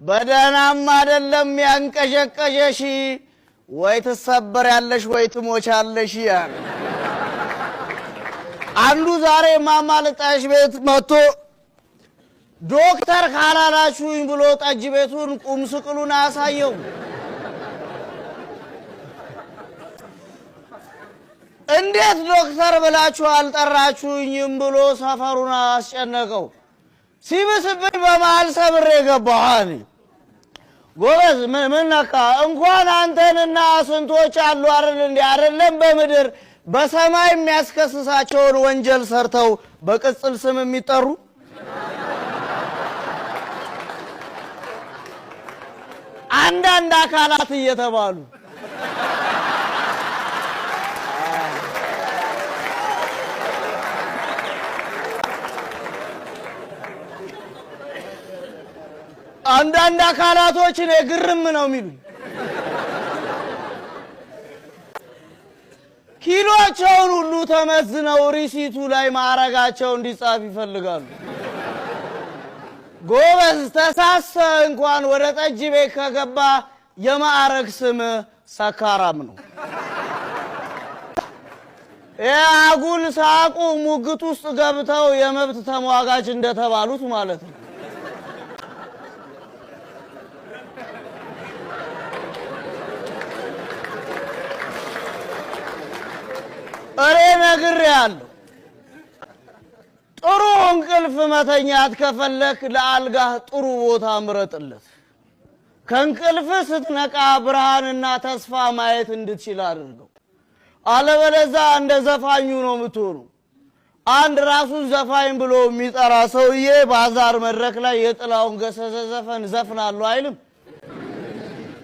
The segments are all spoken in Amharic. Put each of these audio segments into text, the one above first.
በደህናም አይደለም ያንቀዠቀዠሽ፣ ወይ ትሰበሪያለሽ ወይ ትሞቻለሽ ያለ። አንዱ ዛሬ እማማ ልጣሽ ቤት መጥቶ ዶክተር ካላላችሁኝ ብሎ ጠጅ ቤቱን ቁም ስቅሉን አሳየው። እንዴት ዶክተር ብላችሁ አልጠራችሁኝም ብሎ ሰፈሩን አስጨነቀው። ሲብስብኝ በመሃል ሰብሬ ገባሁ። እኔ ጎበዝ ምን ነካ? እንኳን አንተንና ስንቶች አሉ አይደል እንዴ? አይደለም በምድር በሰማይ የሚያስከስሳቸውን ወንጀል ሰርተው በቅጽል ስም የሚጠሩ። አንዳንድ አካላት እየተባሉ። አንዳንድ አካላቶች እኔ ግርም ነው የሚሉኝ። ኪሎቸውን ሁሉ ተመዝነው receipt ኡ ላይ ማዕረጋቸው እንዲጻፍ ይፈልጋሉ። ጎበዝ ተሳሰ እንኳን ወደ ጠጅ ቤት ከገባ የማዕረግ ስም ሰካራም ነው። የአጉል ሳቁ ሙግት ውስጥ ገብተው የመብት ተሟጋች እንደተባሉት ማለት ነው። እኔ ነግሬሃለሁ። ጥሩ እንቅልፍ መተኛት ከፈለክ ለአልጋህ ጥሩ ቦታ ምረጥለት። ከእንቅልፍ ስትነቃ ብርሃንና ተስፋ ማየት እንድትችል አድርገው። አለበለዛ እንደ ዘፋኙ ነው የምትሆኑ። አንድ ራሱን ዘፋኝ ብሎ የሚጠራ ሰውዬ ባዛር መድረክ ላይ የጥላሁን ገሰሰ ዘፈን ዘፍናለሁ አይልም።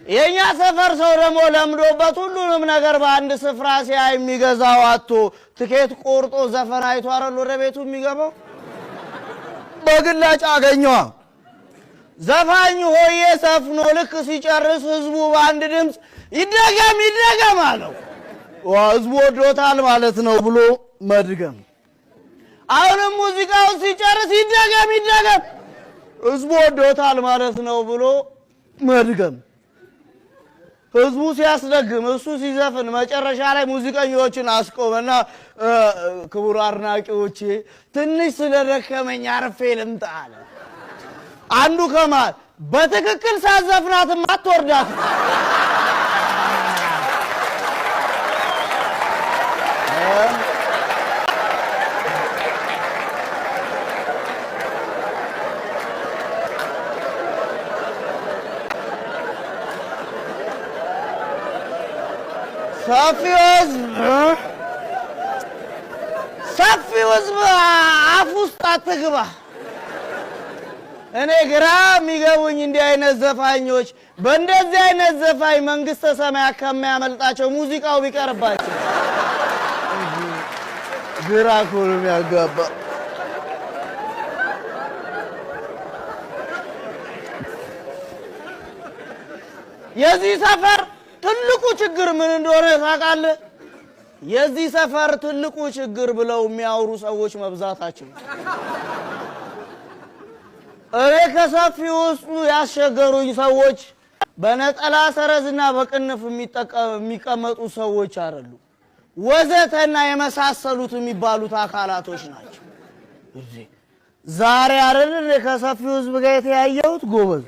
የኛ ሰፈር ሰው ደግሞ ለምዶበት ሁሉንም ነገር በአንድ ስፍራ ሲያይ የሚገዛው አጥቶ ትኬት ቆርጦ ዘፈን አይቶ አይደል ወደ ቤቱ የሚገባው? በግላጭ አገኘዋ። ዘፋኝ ሆዬ ሰፍኖ ልክ ሲጨርስ ህዝቡ በአንድ ድምፅ ይደገም ይደገም አለው። ህዝቡ ወዶታል ማለት ነው ብሎ መድገም። አሁንም ሙዚቃውን ሲጨርስ ይደገም ይደገም፣ ህዝቡ ወዶታል ማለት ነው ብሎ መድገም። ህዝቡ ሲያስደግም እሱ ሲዘፍን መጨረሻ ላይ ሙዚቀኞችን አስቆመና ክቡር አድናቂዎቼ ትንሽ ስለደከመኝ አርፌ ልምጣ አለ። አንዱ ከመሃል በትክክል ሳዘፍናትም አትወርዳት። ሰፊው ህዝብ ሰፊው ህዝብ አፍ ውስጥ አትግባ። እኔ ግራ የሚገቡኝ እንዲህ አይነት ዘፋኞች በእንደዚህ አይነት ዘፋኝ መንግስተ ሰማያት ከሚያመልጣቸው ሙዚቃው ቢቀርባቸው ግራ እኮ ነው የሚያጋባ። የዚህ ሰፈር ትልቁ ችግር ምን እንደሆነ ታውቃለህ? የዚህ ሰፈር ትልቁ ችግር ብለው የሚያወሩ ሰዎች መብዛታቸው። እኔ ከሰፊው ውስጡ ያስቸገሩኝ ሰዎች በነጠላ ሰረዝና በቅንፍ የሚቀመጡ ሰዎች አይደሉ፣ ወዘተና የመሳሰሉት የሚባሉት አካላቶች ናቸው። ዛሬ አይደል እኔ ከሰፊው ህዝብ ጋር የተያየሁት ጎበዝ።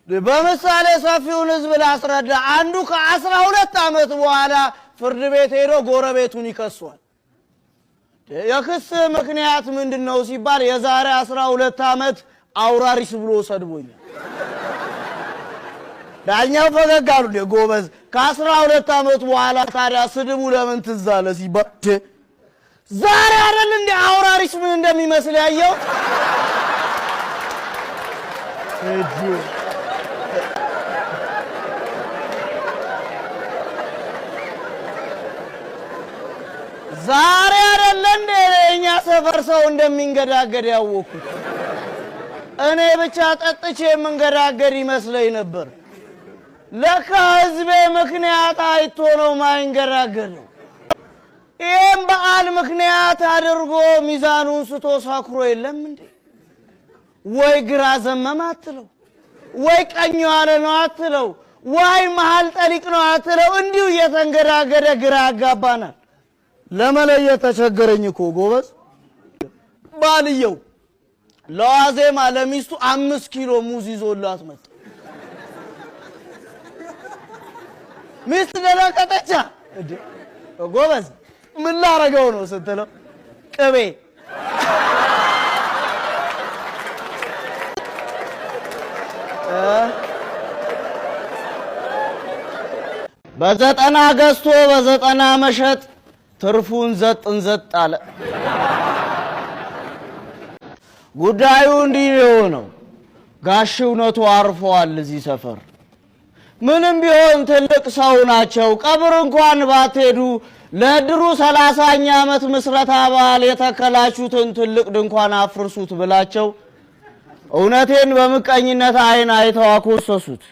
በምሳሌ ሰፊውን ህዝብ ላስረዳ። አንዱ ከ12 ዓመት በኋላ ፍርድ ቤት ሄዶ ጎረቤቱን ይከሷል። የክስ ምክንያት ምንድን ነው ሲባል የዛሬ 12 ዓመት አውራሪስ ብሎ ሰድቦኛል። ዳኛው ፈገግ አሉ። ጎበዝ ከ12 ዓመት በኋላ ታዲያ ስድቡ ለምን ትዝ አለ ሲባል ዛሬ አይደል እንዴ አውራሪስ ምን እንደሚመስል ያየው። ዛሬ አይደለ እንዴ የኛ ሰፈር ሰው እንደሚንገዳገድ ያወኩት። እኔ ብቻ ጠጥቼ የምንገዳገድ ይመስለኝ ነበር። ለካ ህዝቤ ምክንያት አይቶ ነው ማይንገዳገደው። ይሄም በዓል ምክንያት አድርጎ ሚዛኑን ስቶ ሰክሮ የለም እንዴ? ወይ ግራ ዘመም አትለው፣ ወይ ቀኝ የዋለ ነው አትለው፣ ወይ መሀል ጠሊቅ ነው አትለው። እንዲሁ እየተንገዳገደ ግራ ያጋባናል። ለመለየት ተቸገረኝ እኮ ጎበዝ። ባልየው ለዋዜማ ለሚስቱ 5 ኪሎ ሙዝ ይዞላት መጣ። ሚስት ደነገጠቻ። እንዴ ጎበዝ ምን ላረገው ነው ስትለው ቅቤ። በ90 ገዝቶ በ90 መሸጥ ትርፉን ዘጥን ዘጥ አለ። ጉዳዩ እንዲህ ነው። ጋሽ እውነቱ አርፈዋል እዚህ ሰፈር። ምንም ቢሆን ትልቅ ሰው ናቸው። ቀብር እንኳን ባትሄዱ ለድሩ 30ኛ ዓመት ምስረታ በዓል የተከላችሁትን ትልቅ ድንኳን አፍርሱት ብላቸው እውነቴን በምቀኝነት አይን አይተው አኮሰሱት።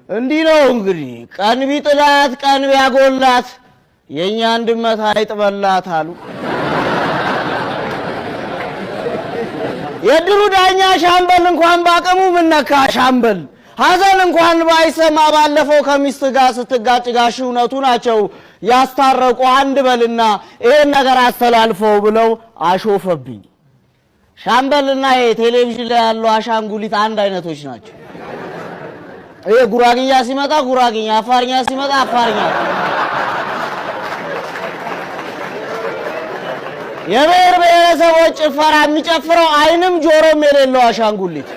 እንዲህ ነው እንግዲህ ቀን ቢጥላት ቀን ቢያጎላት የእኛን ድመት አይጥ በላት አሉ። የድሩ ዳኛ ሻምበል እንኳን ባቅሙ ምነካ ሻምበል ሐዘን እንኳን ባይሰማ ባለፈው ከሚስት ጋር ስትጋጭ ጋሽ እውነቱ ናቸው ያስታረቁ አንድ በልና ይሄን ነገር አስተላልፈው ብለው አሾፈብኝ። ሻምበልና ይሄ ቴሌቪዥን ላይ ያለው አሻንጉሊት አንድ አይነቶች ናቸው። ይሄ ጉራግኛ ሲመጣ ጉራግኛ፣ አፋርኛ ሲመጣ አፋርኛ። የብሔር ብሔረሰቦች ጭፈራ የሚጨፍረው አይንም ጆሮም የሌለው አሻንጉሊት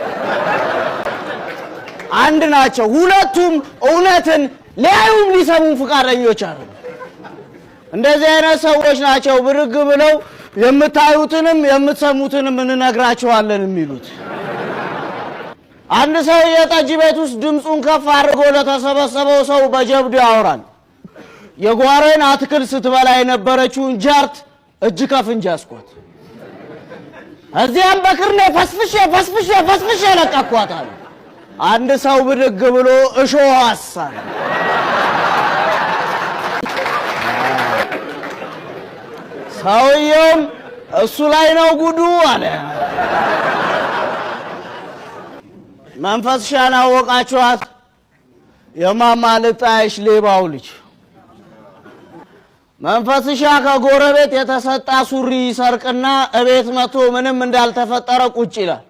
አንድ ናቸው። ሁለቱም እውነትን ሊያዩም ሊሰሙም ፈቃደኞች አይደሉም። እንደዚህ አይነት ሰዎች ናቸው ብድግ ብለው የምታዩትንም የምትሰሙትንም እንነግራችኋለን የሚሉት። አንድ ሰው የጠጅ ቤት ውስጥ ድምፁን ከፍ አድርጎ ለተሰበሰበው ሰው በጀብዱ ያወራል። የጓሮን አትክልት ስትበላ የነበረችውን ጃርት እጅ ከፍንጅ ያስኳት። እዚያም በክርኔ ፈስፍሼ ፈስፍሼ ፈስፍሼ ለቀኳት አለ። አንድ ሰው ብድግ ብሎ እሾህ አሳለ። ሰውየውም እሱ ላይ ነው ጉዱ አለ። መንፈስሻን አወቃችኋት? የማማ ልጣይሽ ሌባው ልጅ መንፈስሻ ከጎረቤት የተሰጣ ሱሪ ይሰርቅና እቤት መጥቶ ምንም እንዳልተፈጠረ ቁጭ ይላል።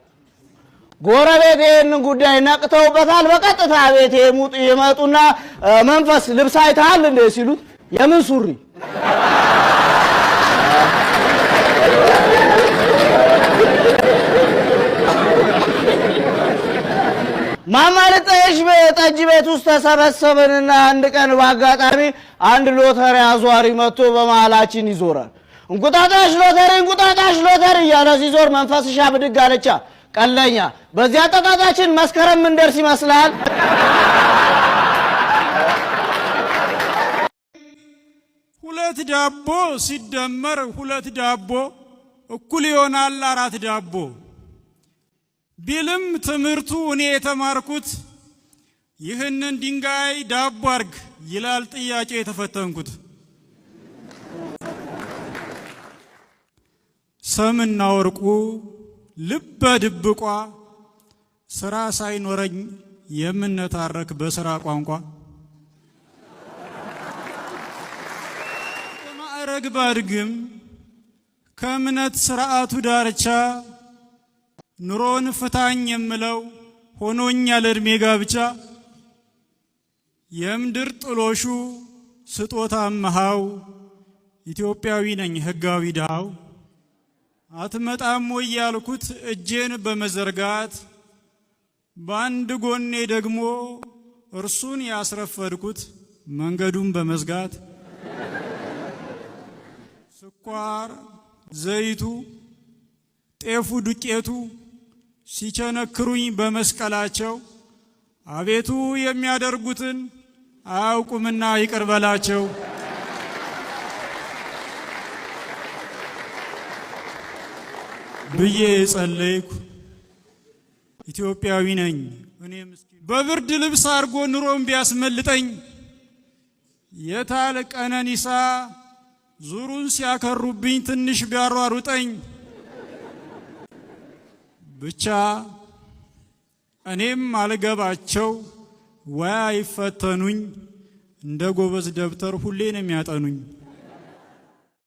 ጎረቤት ይህንን ጉዳይ ነቅተውበታል። በቀጥታ ቤት ይመጡና መንፈስ ልብስ አይተሃል እንዴ ሲሉት የምን ሱሪ? ማማ ልጠይሽ ጠጅ ቤት ውስጥ ተሰበሰብንና አንድ ቀን በአጋጣሚ አንድ ሎተሪ አዟሪ መጥቶ በመሀላችን ይዞራል። እንቁጣጣሽ ሎተሪ፣ እንቁጣጣሽ ሎተሪ እያለ ሲዞር መንፈስሻ ብድግ አለቻ። ቀለኛ በዚህ አጠጣጣችን መስከረም ምንደርስ ይመስላል። ሁለት ዳቦ ሲደመር ሁለት ዳቦ እኩል ይሆናል አራት ዳቦ ቢልም ትምህርቱ እኔ የተማርኩት ይህንን ድንጋይ ዳቦ አርግ ይላል ጥያቄ የተፈተንኩት። ሰምና ወርቁ ልበ ድብቋ ስራ ሳይኖረኝ የምነታረክ በስራ ቋንቋ በማዕረግ ባድግም ከእምነት ስርዓቱ ዳርቻ ኑሮን ፍታኝ የምለው ሆኖኛል ዕድሜ ጋብቻ የምድር ጥሎሹ ስጦታ መሃው ኢትዮጵያዊ ነኝ ህጋዊ ድሃው አትመጣም ወይ ያልኩት እጄን በመዘርጋት በአንድ ጎኔ ደግሞ እርሱን ያስረፈድኩት መንገዱን በመዝጋት ስኳር ዘይቱ ጤፉ ዱቄቱ ሲቸነክሩኝ በመስቀላቸው አቤቱ የሚያደርጉትን አያውቁምና ይቅር በላቸው ብዬ የጸለይኩ ኢትዮጵያዊ ነኝ። እኔ ምስኪን በብርድ ልብስ አድርጎ ኑሮን ቢያስመልጠኝ የታል ቀነኒሳ ዙሩን ሲያከሩብኝ ትንሽ ቢያሯሩጠኝ ብቻ እኔም አልገባቸው ወይ አይፈተኑኝ፣ እንደ ጎበዝ ደብተር ሁሌ ነው የሚያጠኑኝ።